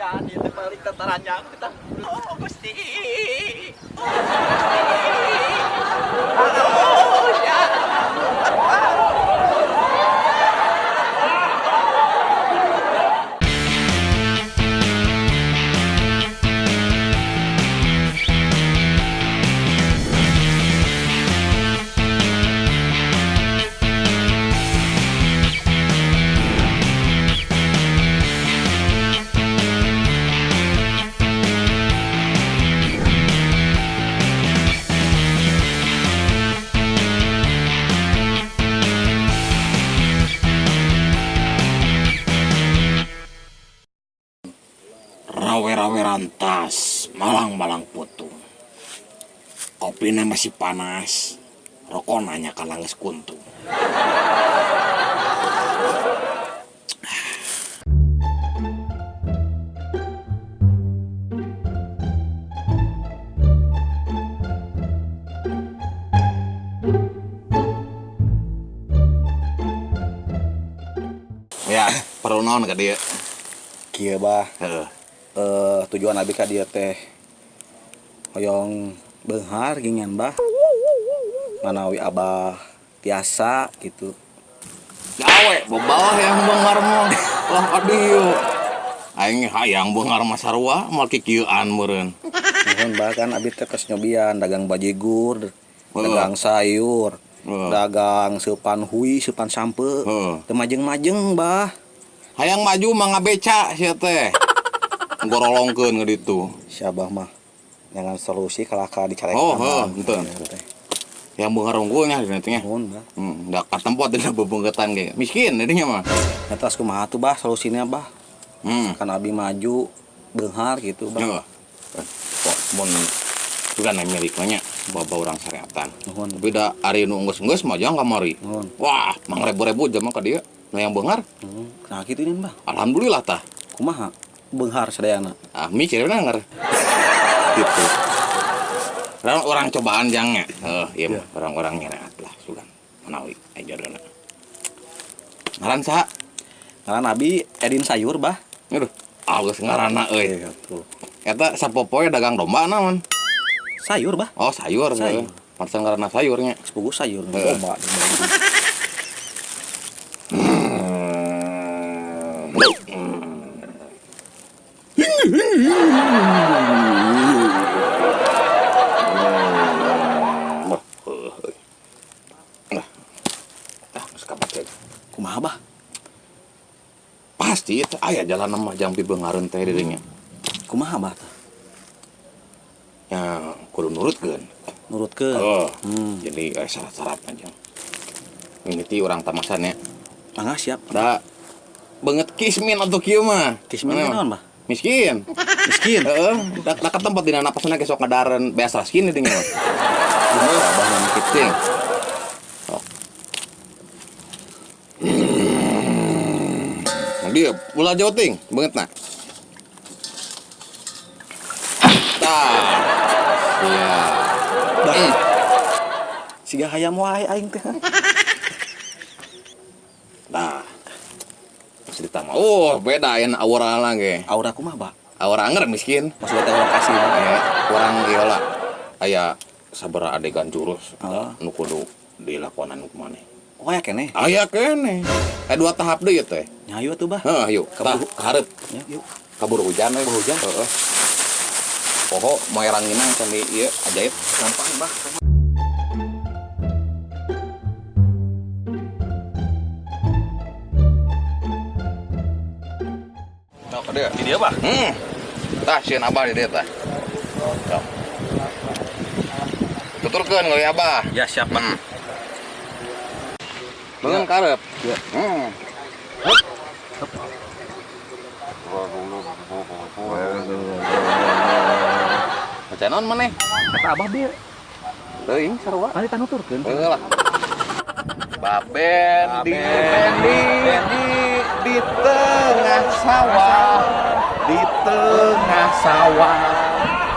Hujan ieu teh balik tataranjang kita. Oh, Gusti. Oh, Gusti. Oh, ya. Rawe-rawe rantas, malang-malang putung. Kopinya masih panas, rokok nanya kalangis kuntung. Ya, perlu naon ka dieu? Kieu, Bah. Heeh. Tujuan abi ka dieu teh hoyong beunghar geuningan, Bah. Manawi Abah tiasa gitu. Gawe bebalah yang beunghar mah. Lah ka dieu. Aing hayang beunghar mah sarua moal kikieuan meureun. Nuhun, Bah, kan abi teh tos nyobian dagang bajigur, dagang sayur, dagang seupan hui, seupan sampe. Teu majeng-majeng, Bah. Hayang maju mah ngabeca sia teh. Gorolongkeun ka ditu. Si Abah mah jangan solusi kalah ka dicarekan. Oh, heuh, henteu. Yang beunghar unggul nya dina teh nya. Nuhun, Bah. Da katempo dina bebeungeutan ge. Miskin jadinya mah. Eta kumaha tuh, Bah, solusina, Bah? Kan abi maju beunghar gitu, Bah. Heeh. Kok mun juga na milik mah nya bawa urang syariatan. Nuhun. Tapi da ari nu enggeus-enggeus mah jang kamari. Nuhun. Wah, mang ribu-ribu jama ka dieu. Nu yang beunghar. Nah, kitu ini, Bah. Alhamdulillah tah. Kumaha? Beunghar sadayana. Ah, mikir bener. Gitu. Orang cobaan jangnya. Heuh, ieu mah orang-orang nyereat lah sugan. Manawi aya jadona. Ngaran saha? Ngaran abi Edin Sayur, Bah. Aduh, ah geus ngaranna euy. Iya, tuh. Eta sapopoe dagang domba naon? Sayur, Bah. Oh, sayur, Sayur. sayur. Pantesan ngaranna sayurnya. Sepugu sayur, Heeh. domba. Kumaha, Bah? Pasti itu aya jalan mah jang pibeunghareun teh dirinya. Kumaha, Bah? Ya, kudu nurutkeun. Nurutkeun. Oh. Jadi syarat-syarat aja. Mimiti urang tamasan ya. Mangga siap. Da beungeut kismin atuh kieu mah. Kismin teh naon, Bah? Miskin. Miskin. Heeh, da ka tempat dina napasna ge sok ngadareun beas raskin di dinya mah. Abah mah kitu. Ting. Sok. Nah, dia ulah jauh ting, beungeutna. Tah. Iya. Bah. Siga hayam wae aing teh. Nah. Cerita mah. Oh, beda yen aura ge. Aura kumaha, Bah? Aura anger miskin. Maksudnya teh aura kasih. Aya urang ieu lah. Aya sabaraha adegan jurus nu kudu dilakonan ku maneh. Oh, aya keneh. Aya keneh. Aya dua tahap deui ieu teh. Nya hayu atuh, Bah. Heuh, yuk. Kabur. Tah, kahareup. Ya, yuk. Kabur hujan we, hujan. Heeh. Poho moe ranginang candi ieu ajaib. Gampang, Bah. Sok ka dieu. Di dieu, Bah. Tah sieun Abah di dieu tah. Sok. Tuturkeun ngeuy Abah. Ya, siap, Bah. Beungeun karep. Ya. Maca naon maneh? Eta Abah bieu. Teuing sarua. Mari tanuturkeun. Heuh lah. Baben di Bendi di tengah sawah, di tengah sawah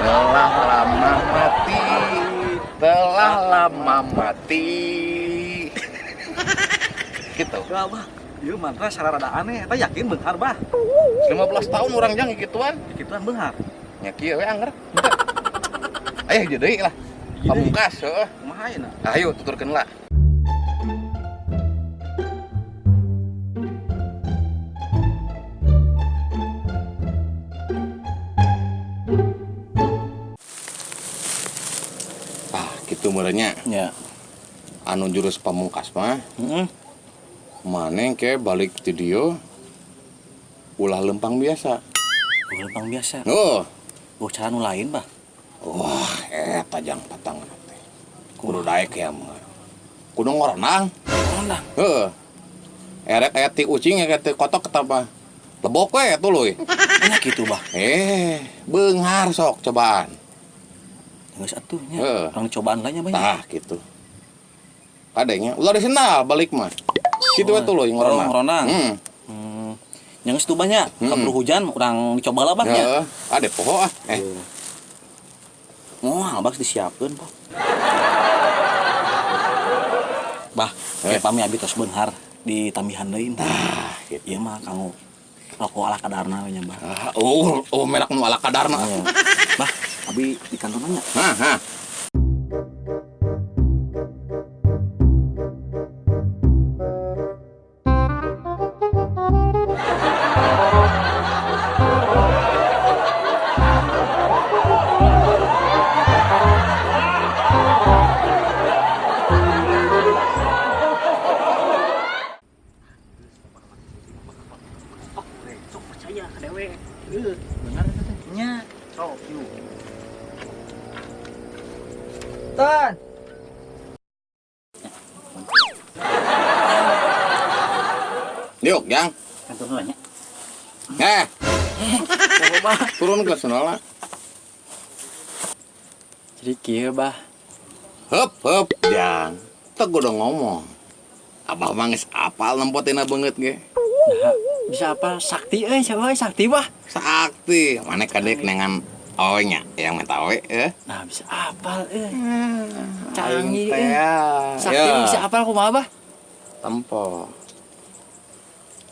telah lama mati, telah lama mati. Gitu. Abah. Ieu mantra sarada aneh, eta yakin beunghar bah. 15 tahun orang jang gituan. Gituan beunghar. Nya kieu we angger. Ayo hiji deui lah. Pamungkas heuh. Kumaha ayeuna? Ayo tuturkeun lah. Ah, kitu meureun nya. Nya. Anu jurus pamungkas mah Heeh. maneh ke balik ti dieu ulah lempang biasa. Lempang biasa. Oh. Oh, cara nu lain bah. Wah, eta jang patangan teh. Kudu daek ya mah. Kudu ngoronang. Ngoronang. Heeh. Erek aya ti ucing aya ti kotok eta mah. Lebok we tuluy. Nya kitu bah. Beunghar sok cobaan. Geus atuh nya. Urang cobaan lah nya bah. Tah kitu. Kadengnya ulah disendal balik mah. Kitu we tuluy ngoronang. Oh, ngoronang. Nya geus tuh banyak. Kaburu hujan urang dicoba lah bah nya. Heeh. Ade poho ah. Moal bah disiapkeun bah. Bah, pami abi tos beunghar ditambihan deui. Tah, kitu. Ieu mah kanggo rokok ala kadarna we nya bah. Oh, merek nu ala kadarna. Bah, abi di kantor nya. Hah, hah. Sok percaya ka dewe. Bener eta teh. Nya, sok yuk. Ton. Yuk, Jang. Kantor heula nya. Turun ke sana. Jadi kieu bah. Hup, hup, Jang. Teu kudu ngomong. Abah mah geus apal nempotina beungeut ge. Nah, bisa apa sakti euy, siapa euy sakti bah. Sakti. Mane kadek nengan awe nya, yang minta awe eh. Nah, bisa apal euy. Canggih Aing euy. teh. Sakti Ya. bisa apal kumaha bah? Tempo.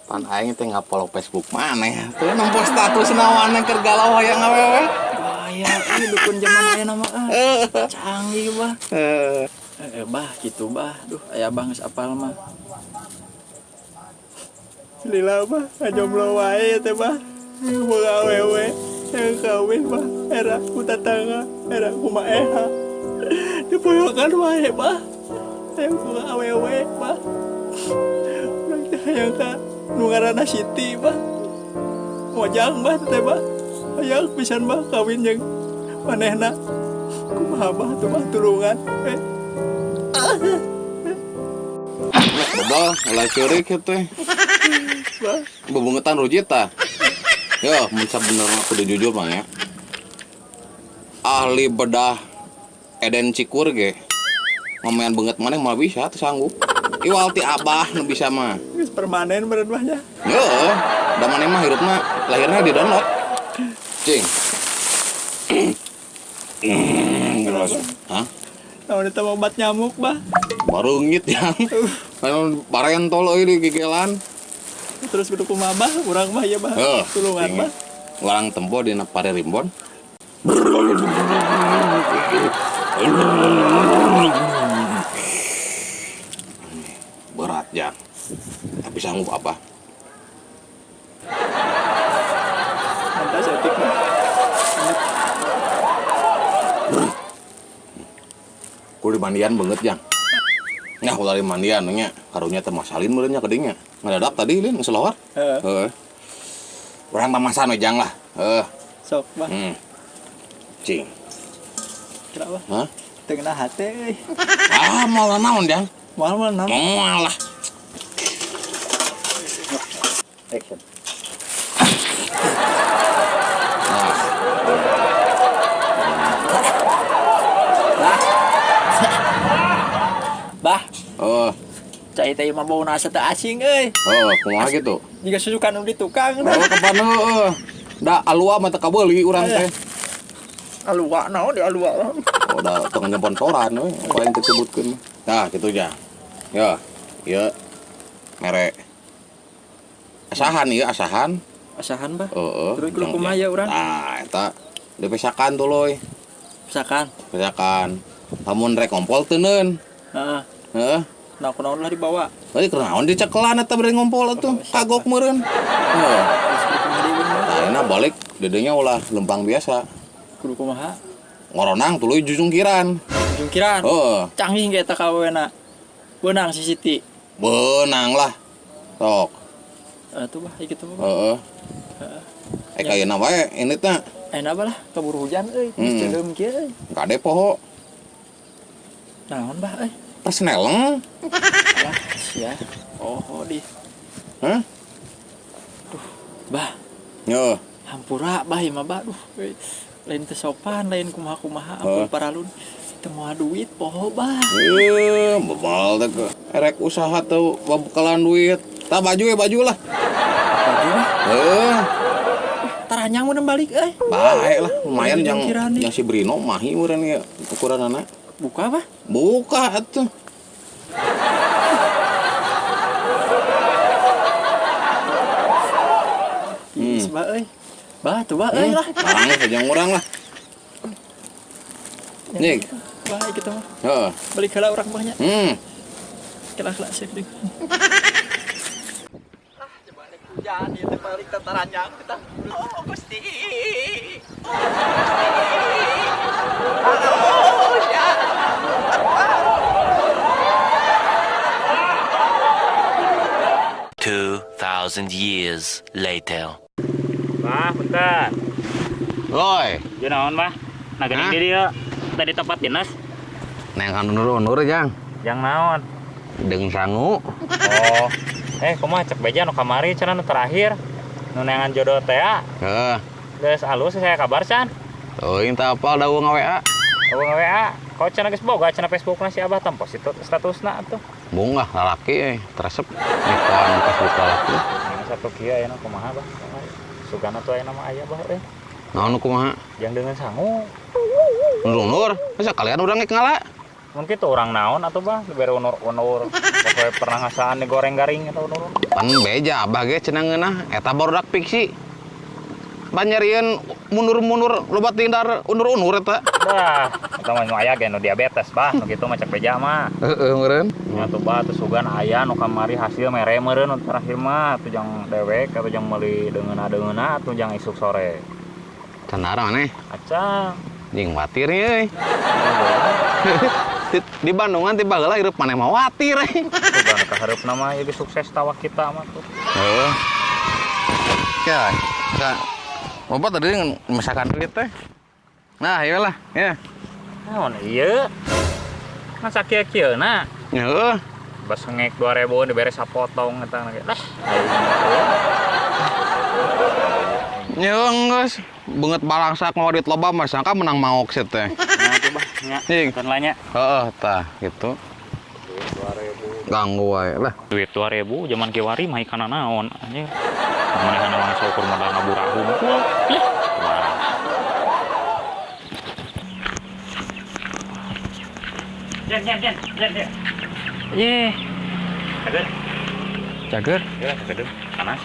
Pan aing teh ngapolok Facebook maneh. Tuh nempo status naon keur galau hayang awewe. Wah, ya euy dukun zaman ayeuna mah euy. Canggih bah. Bah gitu bah. Duh, aya abah geus apal mah. Lila bah, jomblo wae teh bah. Boga awewe yang kawin bah, era ku tetangga, era ku maeha. Dipoyokan wae bah. Hayang ku awewe bah. Urang teh hayang ka nu ngaranna Siti bah. Mojang bah teh bah. Hayang pisan bah kawin jeung manehna. Kumaha bah tuh bah tulungan. Bebal, ulah ceurik kieu teh. Bah. Bebungetan rujit tah. Yo, mun sabenerna kudu jujur mah ya. Ahli bedah Eden Cikur ge ngomean beungeut maneh moal bisa teu sanggup. Iwal ti abah nu bisa mah. Geus permanen meureun mah nya. Heeh, da maneh mah hirupna lahirna di download. Cing. Hah? Naon eta obat nyamuk bah. Bareungit yang. Lamun barentol euy di gigelan. Terus kudu kumaha bah, urang mah ya bah. Tulungan bah. Urang tempo dina pare rimbon. Berat jang. Tapi sanggup apa? Mantap etik mah. Kudu dimandian banget jang. Nah, ulah dimandian nya, karunya teh masalin meureun nya kedeung nya. Ngadadak tadi lin geus lawar. Heeh. Heeh. Urang tamasan we jang lah. Heeh. Sok bah. Cing. Kenapa? Hah? Teu ngena hate euy. Ah, moal naon jang? Moal moal naon? Moal lah. Action. Nah. Bah. Bah. Oh. Cai teh mah bauna asa teu asing euy. Oh, kumaha gitu? Jika susukan nu di tukang. Oh, kapan heueuh. Da alua mah teu kabeuli urang teh. Alua naon di alua. Oh, da teu nyponsoran we, apa yang disebutkeun. Nah, kitu ja. Ya, ieu mere Asahan ieu asahan. Asahan bah. Heeh. Terus kudu kumaha ya urang? Nah, eta dipesakan tuluy. Pesakan. Pesakan. Lamun rek ngompol teuneun. Heeh. Heeh. Nah, kunaon lah dibawa. Euy kunaon dicekelan eta bere ngompol atuh. Kagok meureun. Heeh. Terus kudu kumaha deui mah? Nah, enak balik dedenya ulah lempang biasa. Kudu kumaha? Ngoronang tuluy jujungkiran. Jungkiran. Heeh. Canggih ge eta kawena. Beunang si Siti. Beunang lah. Sok. Atuh bah, kitu mah. Heeh. Eh kayeuna wae ini teh. Enak bah lah, keburu hujan euy, geus ceuleum kieu euy. Kade poho. Naon bah euy? Persneleng. Lah, sia. Oh, di. Hah? Duh, bah. Yo. Hampura bah ieu mah bah. Duh, euy. Lain teu sopan, lain kumaha-kumaha, ampun paralun. Teu moal duit poho bah. Bebal teh erek usaha teu babekalan duit. Tah baju ya baju lah. Baju bah. Heeh. Taranyang mun balik euy. Bae lah, lumayan jang si Brino mahi meureun ieu ukuranana. Buka bah? Buka atuh. Bah euy. Bah tuh bah euy lah. Barang jang urang lah. Nih. Bah kitu mah. Heeh. Balik heula urang mah nya. Kelah-kelah sip deui. Ah, coba nek hujan ieu teh balik teh taranyang kita. Oh, Gusti. Oh, Gusti. Oh, ya. 2,000 years later. Bah, bentar. Oi. Ieu naon, Bah? Nah, geuning di dieu. Tadi tempat dinas. Neng kan undur-undur, Jang. Jang naon? Deung sangu. Oh. Kumaha cek beja nu kamari cenah nu terakhir. Nu neangan jodoh teh. Heeh. Geus alus saya kabar can. Teuing teh apal da eueuh nga-WA. Eueuh nga-WA. Kau cenah geus boga cenah Facebookna si Abah tempos itu statusna atuh. Bunga lalaki euy, teresep nipuan Facebook lalaki. Yang satu kieu ayeuna kumaha bah? Sugana tuh ayeuna mah aya bah euy. Naon nu kumaha? Jang deungeun sangu. Undur-undur, masa kalian urang rek ngala? Mun kitu urang naon atuh bah, dibere unur-unur. Pokoe pernah ngasaan digoreng garing eta unur. Pan beja abah ge cenah ngeunah eta barudak fiksi. Banyarieun mundur-mundur loba tindar undur-undur eta. Bah, eta mah nu aya ge nu diabetes bah, nu kitu mah cek beja mah. Heeh meureun. Nya tuh bah teu sugan aya nu kamari hasil mere meureun nu terakhir mah atuh jang dewek atau jang meuli deungeuna-deungeuna atuh jang isuk sore. Cenah maneh? Acang. Jeung watir euy. Di Bandungan tiba heula hirup maneh mah watir euy. Sugan ka hareupna mah ieu sukses tawa kita mah tuh. Heeh. Ya, sa Bapak tadi misalkan duit teh. Nah, ieu lah, ya. Naon ieu? Masa kieu-kieuna? Heeh. Basengek 2000 dibere sapotong eta ge. Lah, Nya geus beungeut balangsak mawa duit loba mah sangka menang maok sih teh. Nya tuh bah, nya. Keun lah nya. Heeh, tah gitu. 2000. Ganggu wae lah. Duit 2000 zaman kiwari mah ikana naon anjir. Manehna mah saukur modal ngabura hungkul. Lah, waras. Jen. Ye. Cager. Cager. Ya, cager. Panas.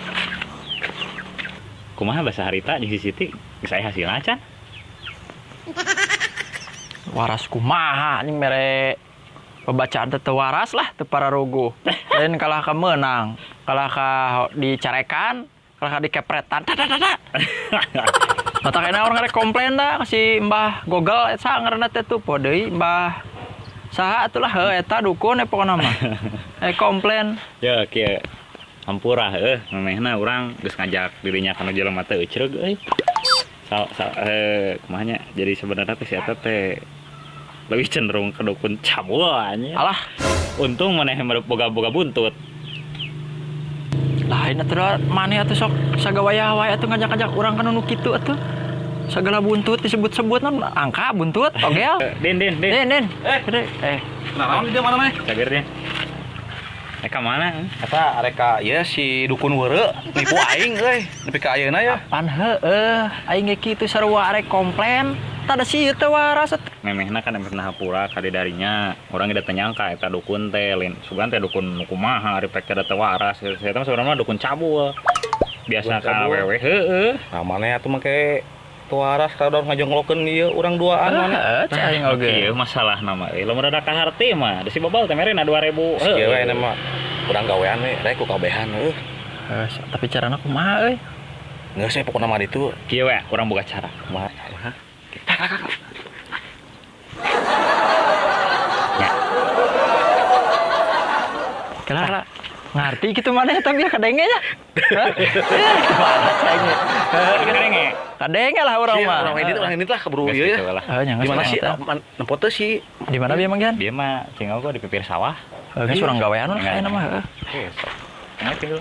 Kumaha bahasa harita jeung si Siti geus aya hasilna can? Waras kumaha anjing mere pembacaan teh teu waras lah teu pararuguh. Lain kalah ka meunang, kalah ka dicarekan, kalah ka dikepretan. Ta ta ta ta. Mata kena orang ngarek komplain dah si Mbah Gogel eta ngaranna teh tuh poho deui Mbah saha atuh lah heuh eta dukun pokona mah. Komplain. Ya kieu. Hampura heuh memehna urang geus ngajak dirinya kana jelema teh eucreug euy. Kumaha nya jadi sebenarnya teh si eta teh lebih cenderung ke dukun cabul anjir. Alah, untung maneh boga-boga buntut. Lain atuh maneh atuh sok sagawayah wae atuh ngajak-ngajak urang kana nu kitu atuh. Sagala buntut disebut-sebut non angka buntut ogel. Din. Din. Naon di mana maneh? Cager din. Ka mana? Eta areka ieu si dukun weureu nipu aing euy nepi ka ayeuna ya. Pan heueuh aing ge kitu sarua arek komplain. Tada si ieu teh waras. Memehna kan memehna hapura kade darinya. Urang ge teu nyangka eta dukun teh lain sugan teh dukun nu kumaha ari pek teh waras. Saya teh sebenarnya dukun cabul. Biasa ka awewe heueuh. Nah, mana atuh make tuaras kalau ngajonglokeun ieu urang duaan mana. Heeh, cai aing oge. Ieu masalah nama euy. Lamun rada kaharti mah, da si Bobol teh merena 2000. Kieu we mah urang gawean we, rek ku kabehan euy. Heuh, tapi carana kumaha euy? Geus we pokona mah ditu. Kieu we urang boga cara. Kumaha? Kumaha? Ya. Kela ngarti kitu maneh eta bieu kadenge nya. Hah? Kumaha cai aing. Kadenge. Kadenge lah urang mah. Orang ini lah keburu Geus ieu kitu ya. lah. Heuh, nya geus Di mana urang sih? teh. Nempo teh sih. Di mana bieu Mang Gian? Dia mah cing oge di pipir sawah. Heuh, geus urang gawean lah kayakna mah heuh. Heuh, sok. Ngerti lu.